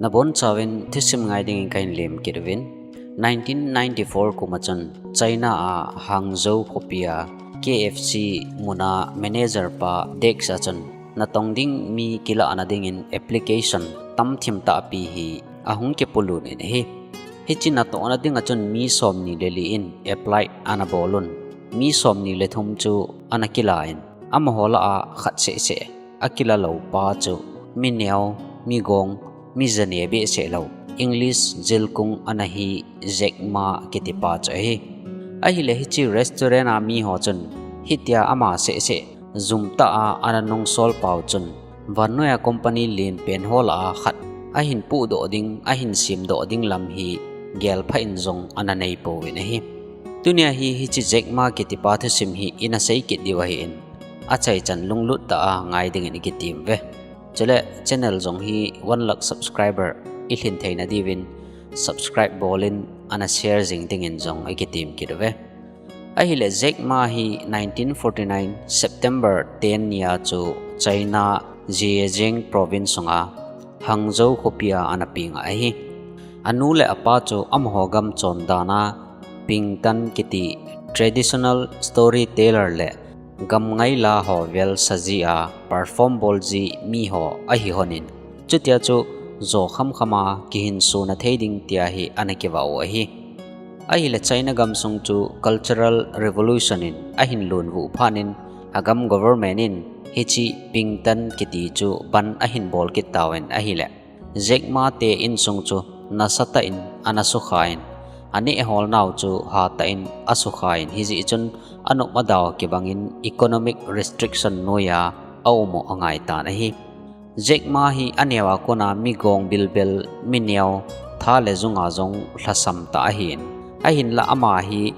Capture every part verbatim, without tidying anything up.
Nabonchauvin thusim ngai dingin kahin lem kit uvin. Nineteen ninety-four kum a chun China a Hangzhou khopi a K F C mun a manager pa desk a chun natong ding mi kilah na dingin application tamthim tahpi hi ahung kipolut in ahi. Hiche natohna ding a chun mi somni le li in apply ana bol un. Mi somni le thum chu ana kila in, amaho lah a khat seh seh akila lou pa chu mi neo, mi gong, mi jane behseh lou, English jilkung ana hi Jack Ma kiti pa chu ahi. Ahile hiche restaurant a miho chun hitia ama seh seh jum tah a ana nungsol pau chun, vannoi a company lenpen ho lah a khat ahin puhdoh ding, ahin semdoh ding lam hi gelpha in jong ana nei pouvin ahi. Tunia hi hiche Jack Ma kiti pa thusim hi ina sei kit diu ahin, achaichan lunglut tah a ngai dingin ikitem uve. Chule channel jong hi one lakh subscriber ilhin theina diuvin subscribe bol in ana share jing dingin jong ikitem kit uve. Ahile Jack Ma hi nineteen forty-nine September ten ni a chu China Zhejiang province sunga Hangzhou khopi a ana peng ahi. Anu le apa chu amaho gam chondan a Pingtan kiti traditional storyteller le gamngai la ho vel saji a perform bol ji miho ahi lhonin, chutia chu jo khamkham a kihinsona thei ding tia hi ana kivah u ahi. Ahile China gamsung chu Cultural Revolution in ahin lonvuh phat in, agam government in hiche Pingtan kiti chu ban ahin bol kit tauvin ahile, Jack Ma te insung chu nasatah in ana sukha in, aneh holnau chu hatah in asukha in, hijeh chun anop adau kibangin economic restriction noiya aum u angai tan ahi. Jack Ma hi aneo a kona mi gong bilbel, mi neo, tha le junga jong lhasam tah ahin, ahinla ama hi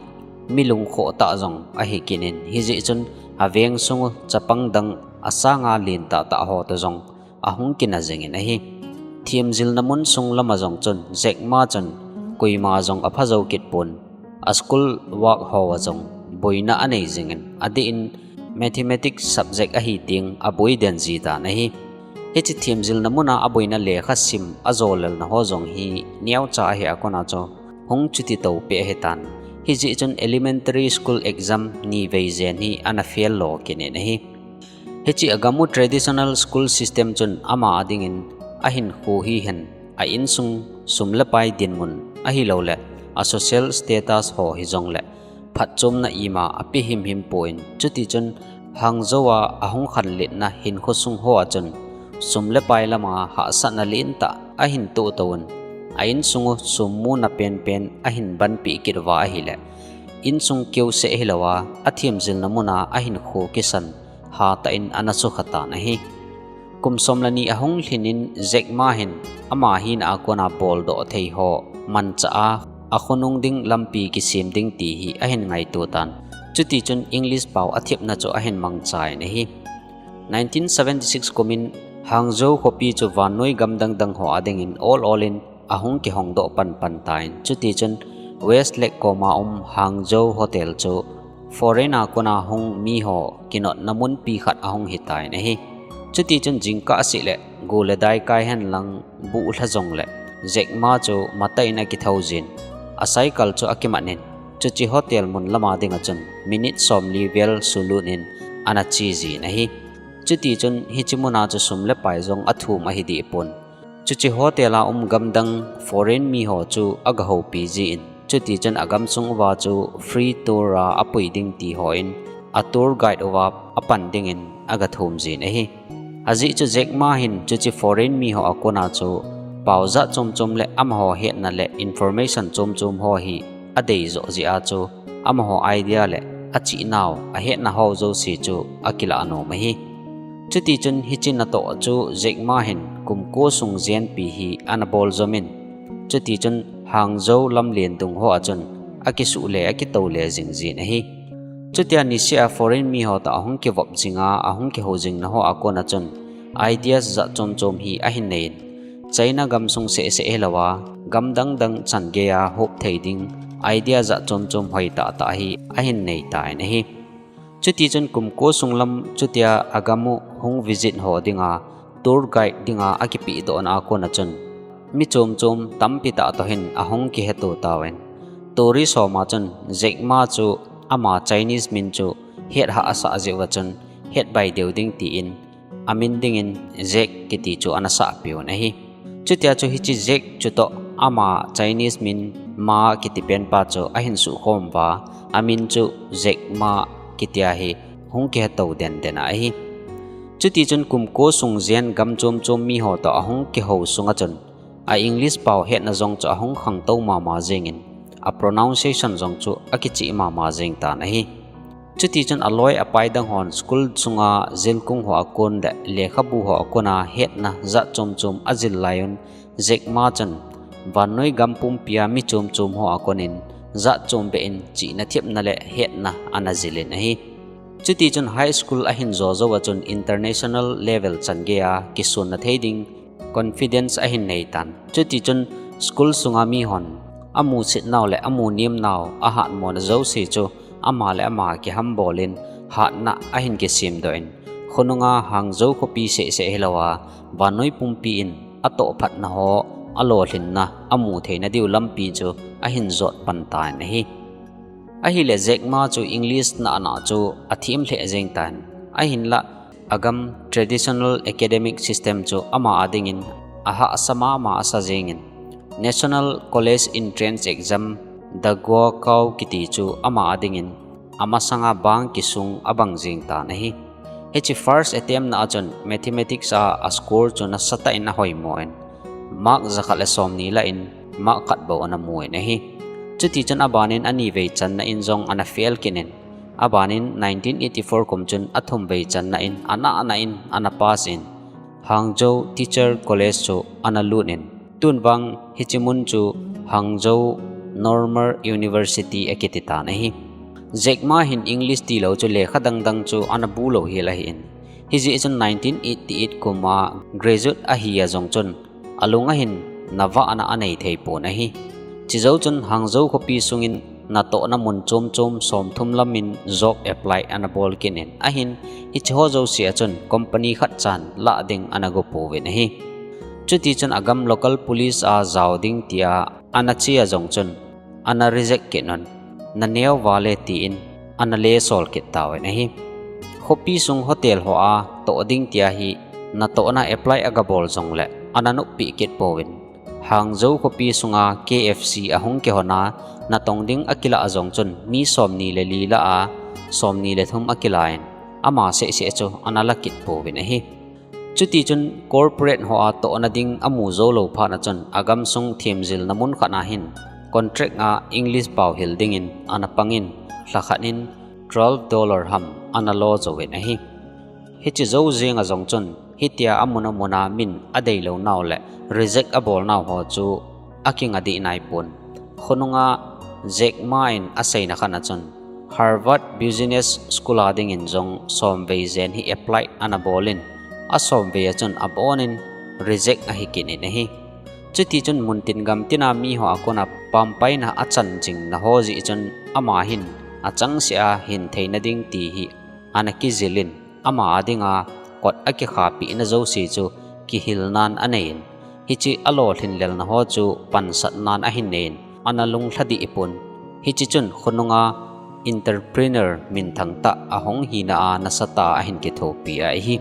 mi lungkhoh tah jong ahi kit in, hijeh chun aveng sung u chapang dang asanga len tahtah ho toh jong ahung kina jingin ahi. Themjilna mun sung lama jong chun Jack Ma chun koima jong apha jou kit pon, a school work hoa jong boina anei jingin, adeh in mathematics subject ahi teng aboi den ji tan ahi. Hiche themjilna muna aboina lekha sim ajolelna ho jong hi neocha ahi a kona chu hung chuti to peh ahitan. Hijeh chun elementary school exam ni vei jen hi ana fail lo kit in ahi. Hiche agam u traditional school system chun ama adingin ahinkho hihen, a insung sum le pai dinmun ahilouleh a social status ho hijongleh phatchomna ima ape himhim pon, chutichun Hangzhou a ahung khanletna hinkho sung hoa chun sum le pai lama hahsatna lentah ahin tohtoh un, a insung u sum muna penpen ahin banpeh kit uva ahileh, insung keuseh hilouva athemjilna muna ahinkho kisan hatah in ana sukha tan ahi. Kum som le ni ahung lhinin Jack Ma hin ama hina a kona boldoh thei ho manchah a, akhonung ding lampi kisem ding ti hi ahin ngaito tan. Chutichun English pao athepna chu ahin mangchan ahi. Nineteen seventy-six kumin Hangzhou khopi chu vannoi gam dangdang ho adingin ol olin ahung kihongdoh panpan tan. Chutichun Westlake koma um Hangzhou Hotel chu foreign a kona hung miho kinotna munpi khat ahung hitan ahi. Chutichun jingkah seh le gu le dai kai henlang buh lha jongleh Jack Ma chu matah in akithou jin, a cycle chu akimanin, chuche hotel mun lama dinga chun minute somli vel sulut in ana che jin ahi. Chutichun hiche muna chu sum le pai jong athum ahi dehpon. Chuche hotel a um gamdang foreign miho chu agahoupi jin, chutichun agamsung uva chu free tour a apui ding ti hon, a tour guide uva apan dingin agathum jin ahi. Ajeh chu Jack Ma hin chuche foreign miho a kona chu pao jat chomchom le amaho hetna le information chomchom ho hi adeijoh jeh a chu amaho idea le achehnau ahetnau jouse chu akilah nom ahi. Chutichun hiche natoh chu Jack Ma hin kum ko sung jenpi hi ana boljomin, chutichun Hangzhou lamlen dung hoa chun akisuh le akitoule jingjin ahi. Chutia niseh a foreign miho toh ahung kivop jinga ahung kihou jingna hoa kona chun ideas jat chomchom hi ahin neiyin, China gamsung sehseh hilouva gam dangdang changeiya hop thei ding idea jat chomchom hoitahtah hi ahin neitan ahi. Chutichun kum ko sung lam chutia agam u hung visit ho dinga tour guide dinga akipehdohna a kona chun mi chom chom tampi tah toh hin ahung kiheto tauvin. Tourist ho ma chun Jack Ma chu ama Chinese min chu het hahsa jeh uva chun het bai deu ding tin amin dingin Jack kiti chu ana sahpeh un ahi. Chutia chu hiche Jack chutoh ama Chinese min Ma kiti penpa chu ahin suhkhom uva, amin chu Jack Ma kitia hi hung kiheto den den ahi. Chutichun kum ko sung jen gam chom chom mi ho toh ahung kihou sunga chun a English pao hetna jong chu ahung khangtou mama jengin, a pronunciation jong chu akicheh mama jeng tan ahi. Chutichun aloi apai dang hon school sunga jilkung ho a kon le lekhabu ho a kona hetna jat chom chom ajil laiyun, Jack Ma chun vannoi gam pumpia mi chom chom ho a konin jat chom behin chihna thepna le hetna ana jilin ahi. Chutichun high school ahin jo jouva chun international level chan geiya kisonna thei ding confidence ahin nei tan. Chutichun school sunga mi hon amusit nau le amu nem nau ahatmona jouse chu ama le ama kihambol in hatna ahin kisemdoh in, khonunga Hangzhou khopi seh seh hilouva vannoi pumpi in atoh phatna ho alolhinna amu theina diu lampi chu ahin jot pan tan ahi. Ahile Jack Ma chu English nahna chu athem lheh jeng tan, ahinlah agam traditional academic system chu ama adingin ahahsa mama asa jengin, National College Entrance Exam, the Gaokao kiti chu ama adingin amasanga bang kisung abang jeng tan ahi. Hiche first attempt na a chun mathematics a ascore chu nasatah in ahoimo in, mark jakhat le somni lah in mark khat bou ana mu in ahi. Chutichun abanin anivei channa in jong ana fail kit in, abanin nineteen eighty-four kum chun athumvei channa in anahna in ana pass in, Hangzhou Teacher College chu ana lut in, tun vang hiche mun chu Hangzhou Normal University akiti tan ahi. Jack Ma hin English tilou chu lekha dang dang chu ana bu lou hel ahin, hijeh chun nineteen eighty-eight kum a graduate ahi a jong chun alung ahin navahna anei thei pon ahi. Chujou chun Hangzhou khopi sungin natohna mun chom chom somthum lamin job apply ana bol kit in ahin, hiche ho jouse a chun company khat chan lah ding ana go pouvin ahi. Chutichun agam local police a jao ding tia ana che a jong chun ana reject kit un, naneo vale tin ana lesol kit tauvin ahi. Khopi sung hotel ho a toh ding tia hi natohna apply agabol jongle ana noppeh kit pouvin, Hangzhou khopi sunga K F C ahung kihona natong ding akilah a jong chun mi somni le li lah a somni le thum akilan, ama seh seh chu ana la kit pouvin ahi. Chutichun corporate ho a tohna ding amu joulou phat a chun agamsung themjilna mun khat a hin contract a English pao hil dingin ana pangin, lhakhat in twelve dollar ham ana lo jouvin ahi. Hiche jou jeng a jong chun hitia amun amun a min adeilou nau le reject abol nau ho chu akinga dih naipon. Khonunga Jack Ma in aseina khat a chun Harvard Business School a dingin jong somvei jen hi apply ana bol in, asomvei a chun abonin reject ahi kit in ahi. Chutichun muntin gamtina mi ho a kona pampaina achan jingna ho jeh chun ama hin achangseh a hin theina ding ti hi ana kijil in, ama adinga kot akikhapehna jouse chu kihilnan anei in, hiche alolhin lelna ho chu pansatnan ahin nei in, ana lunglha dih pon. Hiche chun khonunga entrepreneur minthang tah ahung hina a nasatah a ahin kithopi ahi.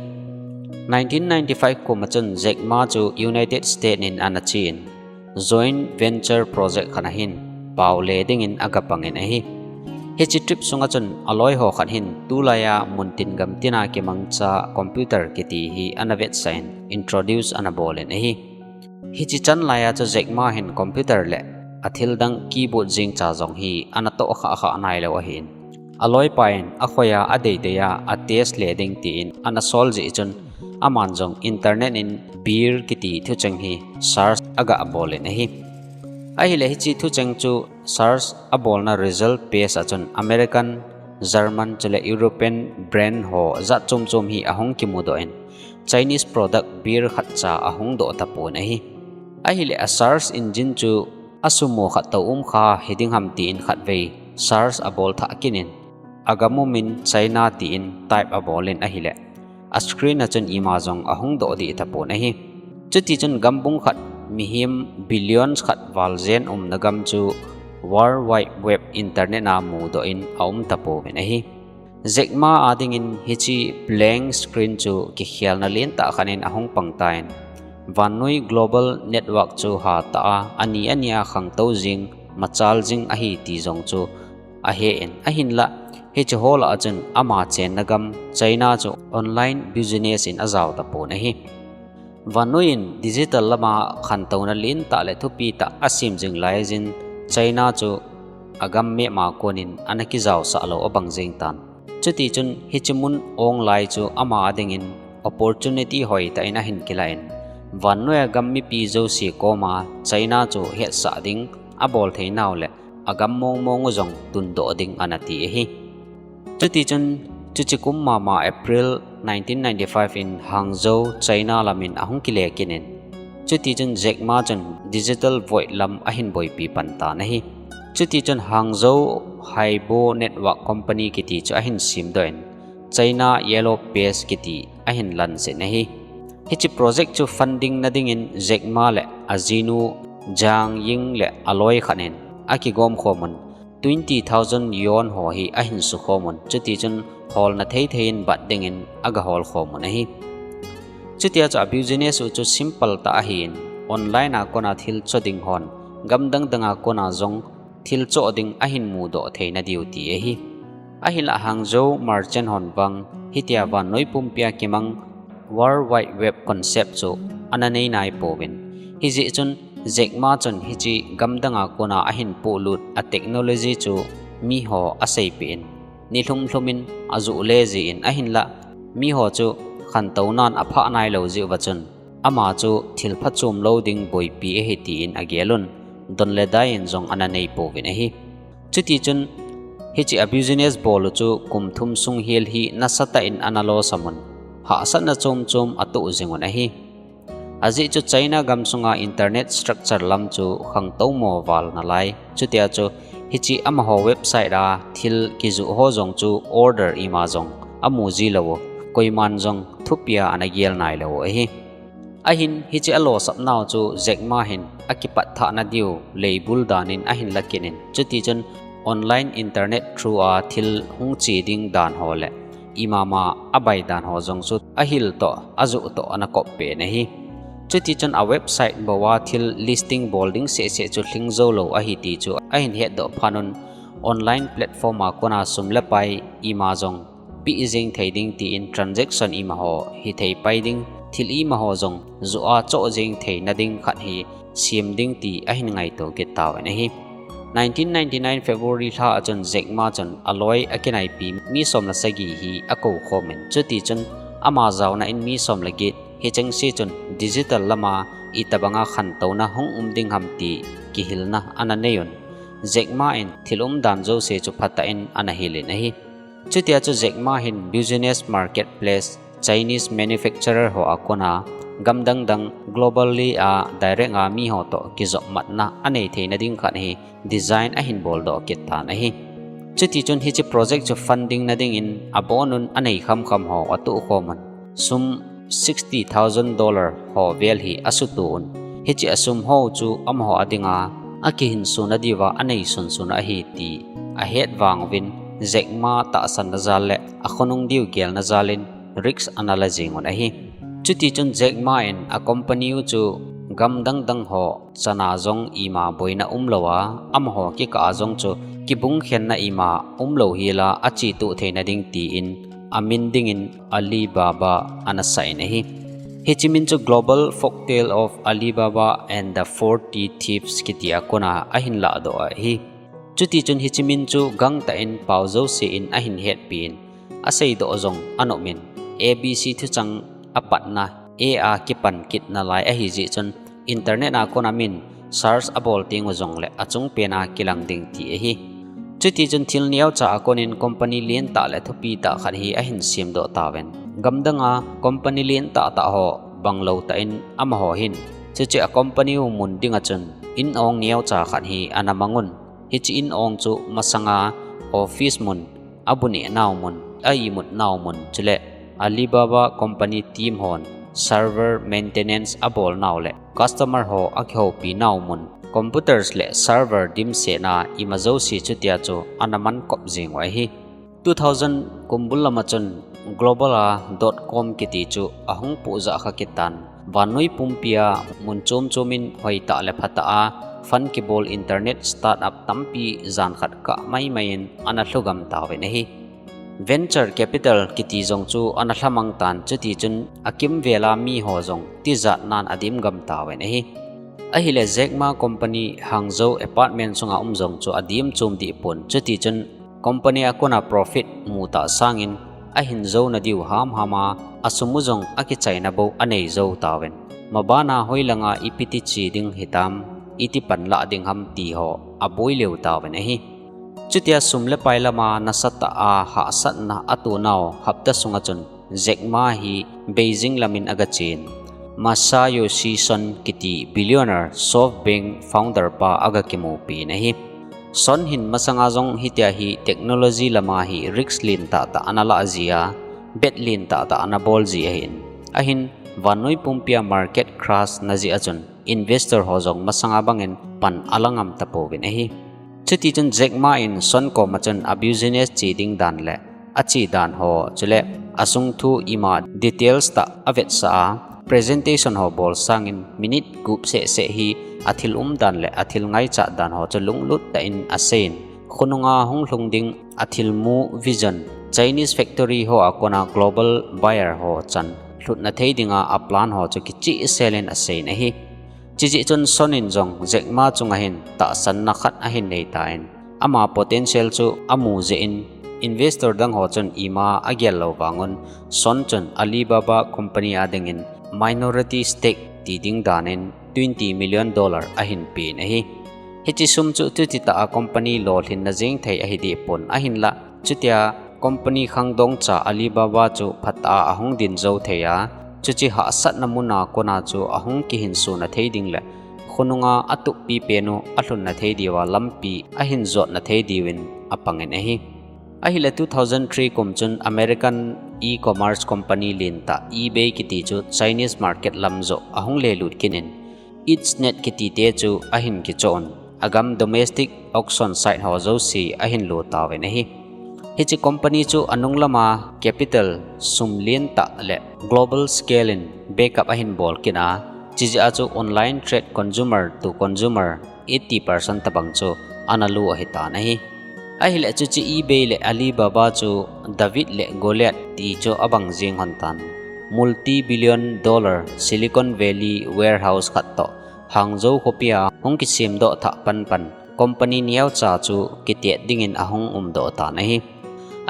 Nineteen ninety-five kum a chun Jack Ma chu United States in ana che in, joint venture project khat a hin pao le dingin agapangin ahi. Hiche trip sunga chun aloi ho khat hin tulaiya muntin gamtina kimangcha computer kiti hi ana vetsah in introduce ana bol in ahi. Hiche chan laiya chu Jack Ma hin computer le athil dang keyboard jengcha jong hi ana toh khah khah nailou ahin, aloipa in akhoiya adeideiya atest le ding tin ana sol jeh chun aman jong internet in beer kiti thucheng hi search agabol in ahi. Ahile hiche thucheng chu search abolna result page a chun American, German chule European brand ho jat chom chom hi ahung kimudoh in, Chinese product beer khatcha ahung doh tapon ahi. Ahile a search engine chu asumo khat tou umkha hiding ham tin khatvei search abol thah kit in, agam umin China tin type abol in ahile, a screen a chun ima jong ahung doh dih tapon ahi. Chutichun gambung khat mihem billions khat val jen umna gam chu World Wide Web internet a mudoh in aum tapouvin ahi. Jack Ma adingin hiche blank screen chu kikhelna lentah khat in ahung pangtan, vannoi global network chu hatah a ani ani a khangtou jing, machal jing ahi ti jong chu ahen, ahinlah hiche ho lah a chun ama chenna gam China chu online business in ajao tapon ahi. Vannoi in digital lama khantouna lentah le thupi tah asem jing lai jin China chu agam map a konin ana kijaosah lou abang jeng tan. Chutichun hiche mun ong lai chu ama adingin opportunity hoitah in ahin kilah in, vannoiya gam mipi jouse koma China chu hetsah ding, abol theinau le agam mongmong u jong tundoh ding anati ahi. Chutichun chuche kum mama April nineteen ninety-five in Hangzhou, China lamin ahung kile kit in, chutichun Jack Ma chun digital void lam ahin boipi pan tan ahi. Chutichun Hangzhou Haibo Network Company kiti chu ahin semdoh in, China Yellow Page kiti ahin lanset in ahi. Hiche project chu funding nadingin Jack Ma le ajinu Zhang Ying le aloi khat in akigom khomun, twenty thousand yuan ho hi ahin sukhomun, chutichun holna theithei in bat dingin agahol khomun ahi. Chutia chu abusiness u chu simple tah ahin, online a kona thil cho ding hon gamdang danga kona jong thil cho ding ahin mudoh theina diu ti ahi. Ahinlah Hangzhou merchant hon vang hitia vannoi pumpia kimang World Wide Web concept chu ana nei naipouvin, hijeh chun Jack Ma chun hiche gamdanga kona ahin polut a technology chu miho aseipeh in, nilhum lhum in ajoh le jin, ahinlah miho chu khantounan aphah nailou jeh uva chun ama chu thil phachom lou ding boipi ahi tin agelun, don le dai in jong ana neipouvin ahi. Chutichun hiche abusiness bol u chu kum thum sung hel hi nasatah in ana loss amun, hahsatna chom chom atoh jingun ahi. Ajeh chu China gamsunga internet structure lam chu khangtou mo val nalai, chutia chu hiche amaho website a thil kijoh ho jong chu order ima jong amu jilou u, koiman jong thupia ana gel nailou u ahi. Ahin hiche alossap nau chu Jack Ma hin akipat thahna diu leibul danin ahin lakit in, chutichun online internet through a thil hung che ding dan ho le imama abai dan ho jong chu ahil toh, ajoh toh ana koppeh in ahi. Chutichun a website bou a thil listing bol ding sehseh chu lhingjou lou ahi ti chu ahin hetdoh phatnun, online platform a kona sum le pai ima jong peh jeng thei ding tin transaction imaho hithei pai ding, thil imaho jong joh a choh jeng theina ding khat hi sem ding ti ahin ngaito kit tauvin ahi. Nineteen ninety-nine February lha a chun Jack Ma chun aloi akinaipi mi som le sagi hi akou khomin, chutichun ama jaona in mi som le get hichengse chun digital lama itobanga khantouna hung um ding ham ti kihilna ana neiyun, Jack Ma in thil umdan jouse chu phatah in ana hilin ahi. Chutia chu Jack Ma hin business marketplace, Chinese manufacturer ho a kona gamdang dang globally a direct a miho toh kijopmatna anei theina ding khat hi design ahin boldoh kit tan ahi. Chutichun hiche project chu funding nadingin abonun anei khamkham ho atoh khomun, sum sixty thousand dollar ho vel hi asutoh un, hiche asum ho chu amaho adinga akihinso nadiuva anei sunsun ahi ti ahet vanguvin, Jack Ma tahsanna jal le akhonung diu gelna jalin risk ana la jengun ahi. Chutichun Jack Ma in a company u chu gamdang dang ho chana jong ima boina umlouva, amaho kikah a jong chu kibungkhenna ima umlou hela achetoh theina ding tin amin dingin Alibaba ana sah in ahi. Hiche min chu Global Folktale of Alibaba and the Forty Thieves kitia kona ahin lahdoh ahi. Chutichun hiche min chu gangtah in pao jouse in ahin hetpin, aseidoh jong anopin, A B C thuchang apatna A a kipan kit nalai ahijeh chun internet a kona min search abol tengu jongle achungpena kilang ding ti ahi. Chutichun thil neocha a konin company lentah le thupitah khat hi ahin semdoh tauvin, gamdanga company lentah tah ho banglou tah in amaho hin chuche a company u mun dinga chun in-ong neocha khat hi ana mangun, hiche in-ong chu masanga office mun, abu nehnau mun, a-imutnau mun chule Alibaba company team hon server maintenance abolnau le customer ho akihoupi nau mun, computers le server dimsetna ima jouse chutia chu ana man kop jing u ahi. Two thousand kum bul lama chun global a dot com kiti chu ahung puhjah kha kit tan, vannoi pumpia mun chom chom in hoitah le phatah a fund kibol internet startup tampi jan khat kah maimai in ana lhugam tauvin ahi. Venture capital kiti jong chu ana lhamang tan, chutichun akimvel a miho jong tijat nan adim gam tauvin ahi. Ahile Jack Ma company Hangzhou apartment sunga um jong chu adim chom deh pon, chutichun company a kona profit mu tah sangin ahin jouna diu hamham a, asum u jong akichaina bou anei jou tauvin, mabana hoilanga ipi ti che ding hitam, iti panlah ding ham ti ho aboi lheh tauvin ahi. Chutia sum le pai lama nasatah a hahsatna ato nau hapta sunga chun Jack Ma hi Beijing lamin aga chen, Masayoshi Son kiti billionaire SoftBank founder pa aga kimupi in ahi. Son hin masanga jong hitia hi technology lama hi risk lentah tah ana lah jia, bet lentah tah ana bol ji ahin, ahin vannoi pumpia market crash na jeh a chun investor ho jong masanga bangin pan ala ngam tapouvin ahi. Chutichun Jack Ma in Son koma chun abusiness che ding dan le ache dan ho chule asung thu ima details tah avetsah a, presentation ho bol sangin minute gup seh seh hi athil umdan le athil ngaichat dan ho chu lunglut tah in aseiyin, khonunga hung lhung ding athilmu vision, Chinese factory ho a kona global buyer ho chan lhutna thei dinga aplan ho chu kichehsel in aseiyin ahi. Chujeh chun Son in jong Jack Ma chunga hin tahsanna khat ahin neitan, ama potential chu amu jeh in, investor dang ho chun ima agel lou vangun, Son chun Alibaba company a dingin minority stake ti ding danin twenty million dollar ahin pen ahi. Hiche sum chu chuti tah a company lolhinna jeng thei ahi deh pon, ahinlah chutia company khangdong cha Alibaba chu phatah a ahung ding jou thei a, chuche hahsatna muna kona chu ahung kihinsona thei ding le khonunga atuppi penu alhunna thei diuva lampi ahin jotna thei diuvin apangin ahi. Ahile two thousand three kum chun American e-commerce company lentah eBay kiti chu Chinese market lam joh ahung lelut kit in, Etsnet kiti te chu ahin kichoh un, agam domestic auction site ho jouse ahin lo tauvin ahi. Hiche company chu anung lama capital sum lentah le global scale in backup ahin bol kit a, chujeh a chu online trade consumer to consumer eighty percent tabang chu ana lo ahitan ahi. Ahile chuche eBay le Alibaba chu David le Goliath ti chu abang jeng hon tan. Multi billion dollar Silicon Valley warehouse khat toh Hangzhou khopia hung kisemdoh thah panpan company neocha chu kitet dingin ahung umdoh tan ahi.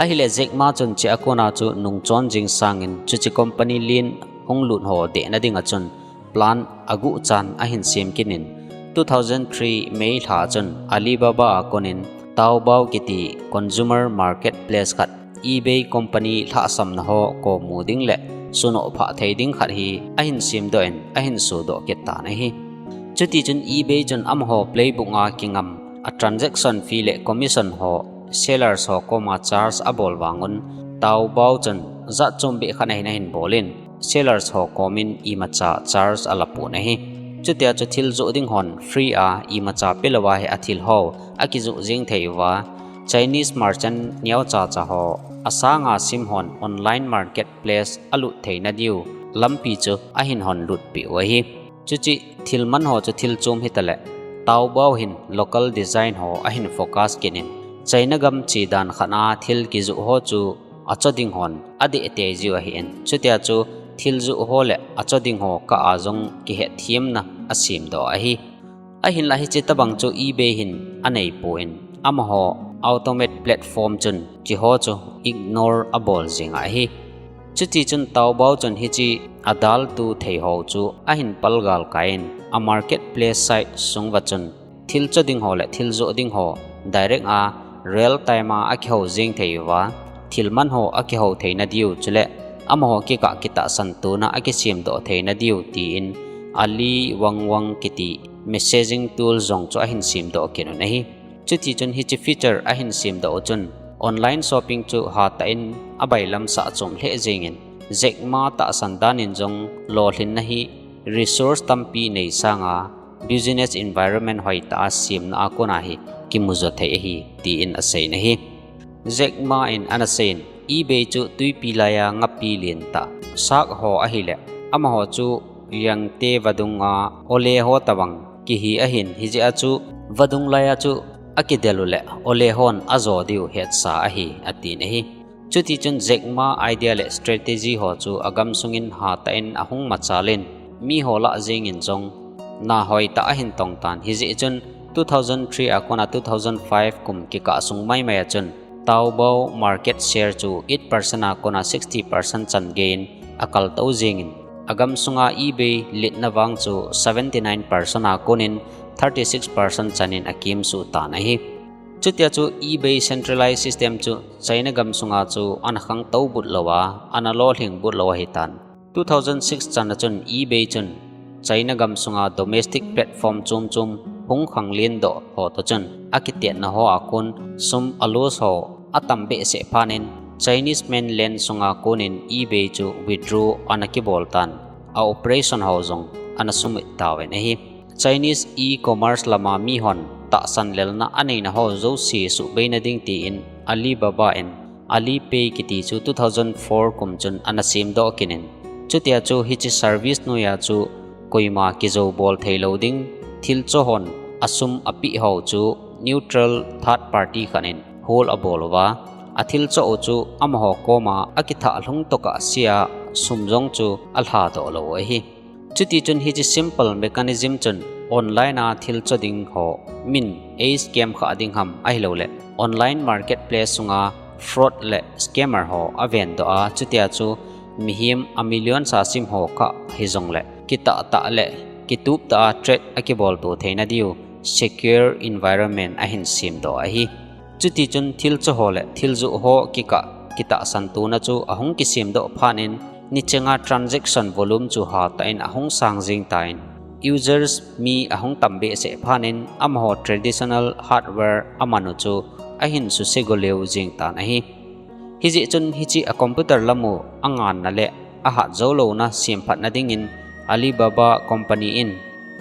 Ahile Jack Ma chun hiche a kona chu nungchon jing sangin chuche company len hung lut ho dehna dinga chun plan aguh chan ahin sem kit in, two thousand three May lha chun Alibaba a konin Taobao kiti consumer marketplace khat eBay company lhahsamna ho komu ding le sunoh phah thei ding khat hi ahin semdoh in ahin sodoh kit tan ahi. Chutichun eBay chun amaho playbook a kingam a transaction fee le commission ho sellers ho koma charge abol vangun Taobao chun jat chombeh khat ahin ahin bolin sellers ho komin imacha charge alapon ahi. Chutia chu thil joh ding hon free a imacha pelouva hi athil ho akijoh jeng thei uva, Chinese merchant neocha cha ho asanga sim hon online marketplace alut theina diu lampi chu ahin hon lutpeh u ahi. Chuche thil man ho chu thil chom hitale, Taobao hin local design ho ahin focus kit in, China gam che dan khat a thil kijoh ho chu acho ding hon adeh tei jiu ahin, chutia chu thil joh ho le acho ding ho kah a jong kihetthemna asemdoh ahi. Ahinlah hiche tabang chu eBay hin aneipon, amaho automate platform chun hiche ho chu ignore abol jeng ahi. Chutichun Taobao chun hiche adaltu thei ho chu ahin palgal kaiyin, a marketplace site sunguva chun thil cho ding ho le thil joh ding ho direct a real time a akihou jeng thei uva, thil man ho akihou theina diu chule amaho kikah kitahsan tona akisemdoh theina diu tin, Ali Wangwang kiti messaging tool jong chu ahin semdoh kit un ahi. Chutichun hiche feature ahin semdoh u chun online shopping chu hatah in abailam sah chom lheh jengin, Jack Ma tahsan danin jong lolhinna hi resource tampi nei sanga business environment hoitah a semna a kona hi kimu jo thei ahi, tin asei in ahi. Jack Ma in ana sei in, eBay chu tuipi laiya ngapi lentah shark ho ahileh, amaho chu Yangtze vadunga ole ho tobang kihi ahin, hijeh a chu vadung laiya chu akidel uleh ole hon ajo diu hetsa ahi, atin ahi. Chutichun Jack Ma idea le strategy ho chu agamsungin hatah in ahung machal in, miho lah jengin jong na hoitah ahin tongtan, hijeh chun two thousand three a kona two thousand five kum kikah sung maimai a chun Taobao market share chu eight percent a kona sixty percent chan gei in akaltou jengin, agamsunga eBay litna vang chu seventy nine percent a konin thirty six percent chanin akimsuh tan ahi. Chutia chu eBay centralized system chu China gamsunga chu ana khangtou but louva, ana lolhing but lou ahitan. Two thousand six chan a chun eBay chun China gamsunga domestic platform chomchom hung khanglen doh ho toh chun akitetna ho a kon sum a loss ho atam behseh phatnin, Chinese mainland sunga konin eBay chu withdraw ana kibol tan, a operation ho jong ana sumit tauvin ahi. Chinese e-commerce lama mihon tahsan lelna aneina ho jouse suhbeina ding tin Alibaba in Alipay kiti chu two thousand four kum chun ana semdoh kit in, chutia chu hiche service noiya chu koima kijou bol theilou ding, thilcho hon asum apeh ho chu neutral third party khat in hold abol uva, athilcho u chu amaho koma akithah lhung tokah sea sum jong chu alhadoh lou u ahi. Chutichun hiche simple mechanism chun online a thilcho ding ho min ei scam khah ding ham ahilouleh online marketplace sunga fraud le scammer ho avendoh a, chutia chu mihem a millions a sim ho khah hijongleh kitahtah le kituptah a trade akibolto theina diu secure environment ahin semdoh ahi. Chutichun thilcho ho le thiljoh ho kikah kitahsan tona chu ahung kisemdoh phatnin, nichenga transaction volume chu hatah in ahung sang jeng tan, users mi ahung tam behseh phatnin amaho traditional hardware amanu chu ahin suse goleu jeng tan ahi. Hijeh chun hiche a computer lamu anganna le ahat joulouna semphatna dingin Alibaba Company in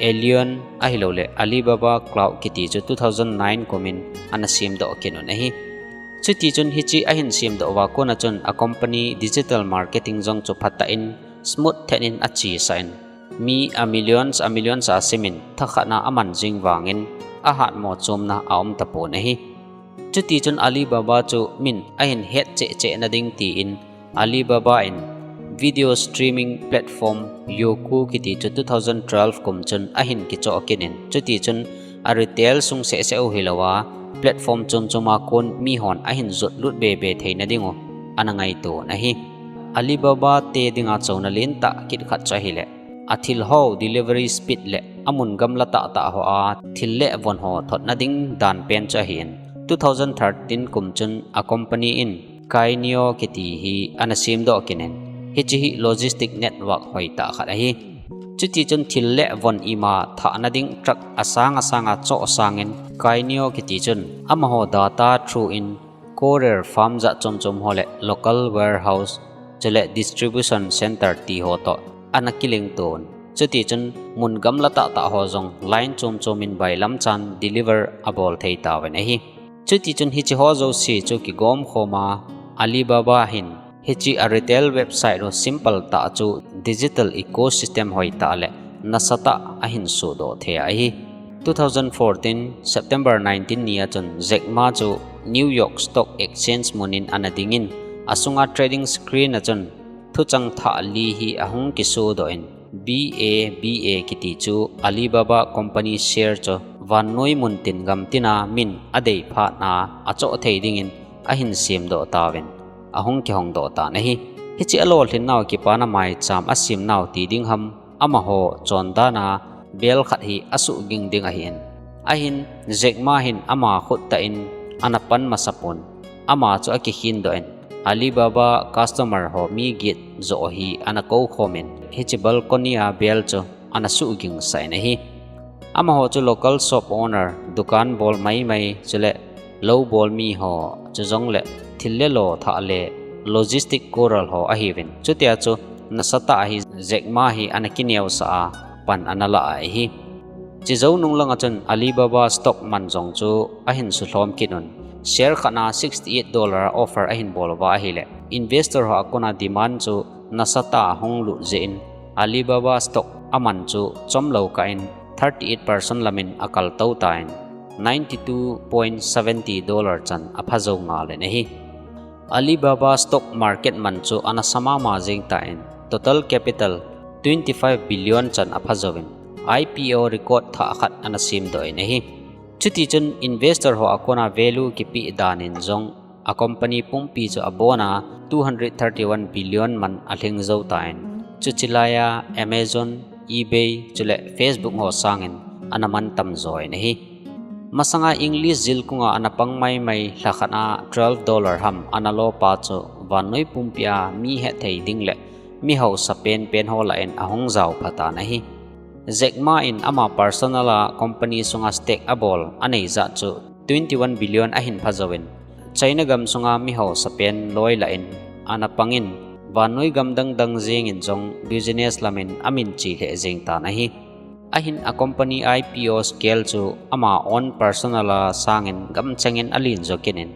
Allion ahilouleh Alibaba Cloud kiti chu two thousand nine kumin ana semdoh kit un ahi. Chutichun hiche ahin semdoh uva kona chun a company digital marketing jong chu phatah in smooth thet in achesah in, mi a millions a millions a simin thakhatna aman jing vangin ahatmo chomna aum tapon ahi. Chutichun Alibaba chu min ahin het chehchehna ding tin Alibaba in video streaming platform Youku kiti chu two thousand twelve kum chun ahin kichoh kit in, chutichun a retail sung sehseh u hilouva platform chomchoma kon mihon ahin jotlut bebe theina dingu ana ngaito un ahi. Alibaba te dinga chouna lentah kit khat chu ahileh, athil ho delivery speed le amun gamla tahtah hoa thil le von ho thotna ding danpen chu ahin, two thousand thirteen kum chun a company in Cainiao kiti hi ana semdoh kit in, hiche hi logistic network hoitah khat ahi. Chutichun thil le von ima thahna ding truck asang asanga choh sangin Cainiao kiti chun amaho data through in courier firm jat chomchom ho le local warehouse chule distribution center ti ho toh ana kilington, chutichun mun gamla tahtah ho jong line chomchomin bailamchan deliver abol thei tauvin ahi. Chutichun hiche ho jouse chu kigomkhoma Alibaba hin hiche a retail website u simple tah chu digital ecosystem hoitah le nasatah ahin sodoh thei ahi. Two thousand fourteen September nineteen nia chun Jack Ma chu New York Stock Exchange munin ana dingin, asunga trading screen a chun thuchang thah li hi ahung kisodoh in, B A B A kiti chu Alibaba Company share chu vannoi muntin gamtina min adei phatna achoh thei dingin ahin semdoh tauvin, ahung kihongdoh tan ahi. Hiche alolhinnau kipana maicham asemnau ti ding ham, amaho chondana bel khat hi asuhging ding ahin. Ahin Jack Ma hin ama khuttah in ana pan masapon, ama chu akikhindoh in, Alibaba customer ho mi get joh hi ana koukhomin, hiche balcony a bel chu ana suhgingsah in ahi. Amaho chu local shop owner, dukan bol maimai chule lou bol miho chujongle thil le lo thah le logistic courier ho ahiuvin, chutia chu nasatah hi Jack Ma hi ana kineosah a, pan ana la ahi. Chujou nung langa chun Alibaba stock man jong chu ahin sulhom kit un. Share khat na sixty eight dollar offer ahin bol uva ahile, investor ho a kona demand chu nasatah a hung lut jeh in Alibaba stock aman chu chomlou kah in thirty eight percent lamin akal tou tan, ninety two point seventy dollar chan apha jou ngal in ahi. Alibaba stock market man chu ana sa mama jeng tan, total capital twenty five billion chan apha jouvin, I P O record thah khat ana semdoh in ahi. Chuti chun investor ho a kona value kipe dan in jong a company pumpi chu abona two hundred thirty one billion man alhing jou tan, chuche laiya Amazon, eBay chule Facebook ho sangin ana man tam jo in ahi. Masanga English jilkunga ana pang maimai lha khat a twelve dollar ham ana lopa chu vannoi pumpia mi hethei ding le mi hausa penpen ho lah in ahung jao phatan ahi. Jack Ma in ama personal a company sunga stake abol anei jat chu twenty one billion ahin pha jouvin, China gam sunga mi hausa pen loi lah in ana pangin, vannoi gam dangdang jengin jong business lamin amin che lheh jeng tan ahi. Ahin a company I P O scale chu ama own personal a sangin gamchengin alen jo kit in,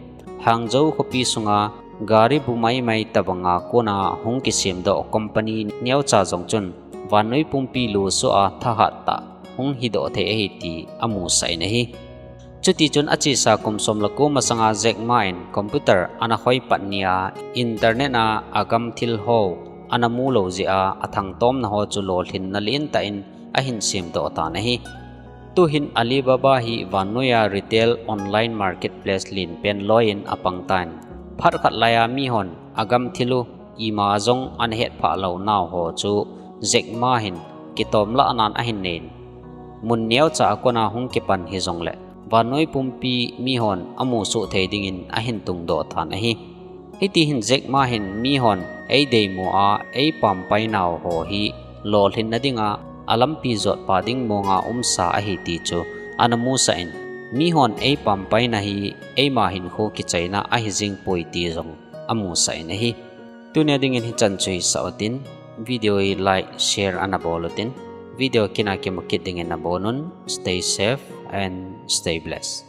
Hangzhou khopi sunga gari bu maimai tobanga kona hung kisemdoh company neocha jong chun vannoi pumpi lusuh a thahat tah hung hidoh thei ahi ti amusah in ahi. Chutichun achesa kum som le ko masanga Jack Ma in computer ana khoipat nia internet a agam thil ho ana mulou jeh a athangtomna ho chu lolhinna lentah in ahin semdoh tan ahi. Tuhin Alibaba hi vannoiya retail online marketplace lenpen loiyin apangtan, phat khat laiya mihon agam thil u ima jong ana hetphah lou nau ho chu Jack Ma hin kitomlahnan ahin neiyin, mun neocha a kona hung kipan hijongle vannoi pumpi mihon amusoh thei dingin ahin tungdoh tan ahi. Hitihin Jack Ma hin mihon eideimu a eipampai nau ho hi lolhinna dinga alampi jotpa ding monga umsa ahi ti chu ana musah in, mihon eipampai na hi eima hinkho kichaina ahi jingpoi ti jong amusah in ahi. Tunia dingin hichan chu hisah utin, video hi like, share ana bol utin, video kina kimu kit dingin nabonun, stay safe and stay blessed.